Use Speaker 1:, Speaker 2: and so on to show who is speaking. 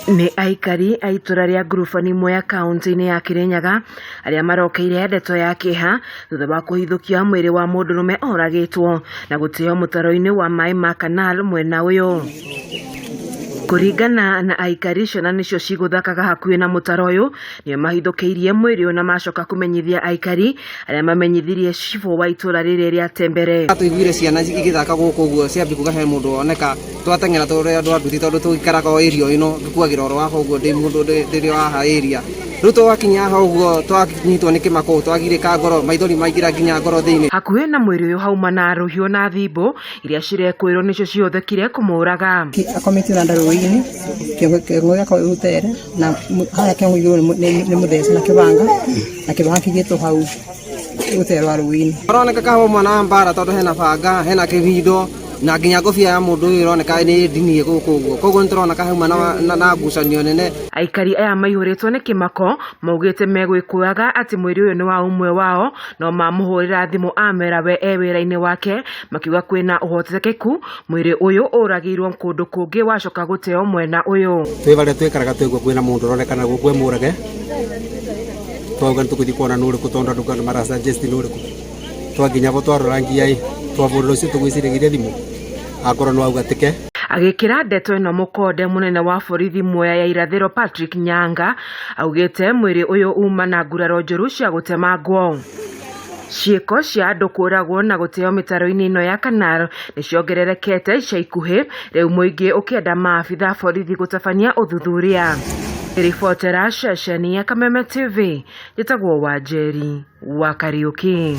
Speaker 1: Nĩ aikari a itũra rĩa Ngurubani Mwea kaũntĩ-inĩ ya Kĩrĩnyaga arĩa marokeire ndeto ya kĩeha thutha wa kũhithũkia mwĩrĩ wa mũndũrũme oragĩtwo na gũteo mũtaro-inĩ wa maĩ ma canal mwena ũyũ. Kũringana na aikari, ciana nĩcio cigũthakaga hakuhĩ na mũtaro ũyũ, nĩo mahithũkĩirie mwĩrĩ ũyũ na macoka kũmenyithia aikari arĩa mamenyithirie cibũ wa itũra rĩrĩ rĩa Tembere.
Speaker 2: Tũiguire ciana igĩthaka gũkũ ũguo ciambia kuga he mũndũ woneka, twateng'era tũrĩ andũ a nduthi tondũ tũikaraga o area ĩno, ngĩkuagĩra oro haha ũguo ndĩ mũndũ ndĩrĩ o haha area. Rĩu twakinya haha ũguo twanyitwo nĩ kĩmako twagirĩka ngoro, maithori maingĩra nginya ngoro thĩinĩ.
Speaker 1: Hakuhĩ na mwĩrĩ ũyũ hauma na rũhiũ na thimbũ iria cirekũĩrwo nĩcio cihũthĩkire kũmũraga.
Speaker 3: Akometio na nda rũĩ-inĩ, kĩongo gĩakwa gĩgũtere na harĩa kĩongo igũrũ nĩ mũthece na kĩbanga, na kĩbanga kĩigĩtwo hau gũterwa rũĩ-inĩ.
Speaker 2: Aroneka kahauma mwana wa mbara tondũ hena banga, hena kĩbindo na nginya ngobia ya mũndũ ũyũ ĩroneka nĩ ndinie gũkũ ũguo. Koguo nĩ tũrona kahauma na ngucanio nene.
Speaker 1: Aikari aya maihũrĩtwo nĩ kĩmako maugĩte megwĩkũaga atĩ mwĩrĩ ũyũ nĩ wa ũmwe wao no mamũhũrĩra thimũ amera we e wĩra-inĩ wake makiuga kwĩna ũhotekeku mwĩrĩ ũyũ ũragĩirwo kũndũ kũngĩ wacoka gũteo mwena ũyũ.
Speaker 2: Twĩ barĩa twĩkaraga twaigua kwĩna mũndũ ũronekana gũkũ e mũrage, twauga nĩ tũgũthiĩ kuona nũ ũrĩkũ tondũ andũ nĩ mara suggest nũ ũrĩkũ. Twakinya bo twarora nginya ĩ, twabũrĩra ũcio tũgwĩciragia thimũ akorwo nĩ wauga tĩke.
Speaker 1: Agĩkĩra ndeto ĩno mũkonde mũnene wa borithi Mwea ya irathĩro Patrick Nyanga augĩte mwĩrĩ ũyũ uma na nguraro njũru cia gũtemangwo. Ciĩko cia andũ kũragwo na gũteo mĩtaro-inĩ ĩno ya canal nĩ ciongererekete ica ikuhĩ, rĩu mũingĩ ũkĩenda maabitha borithi gũtabania ũthuthuria. Ribotera ceceni ya Kameme TV, njĩtagwo Wanjeri wa Kariũki.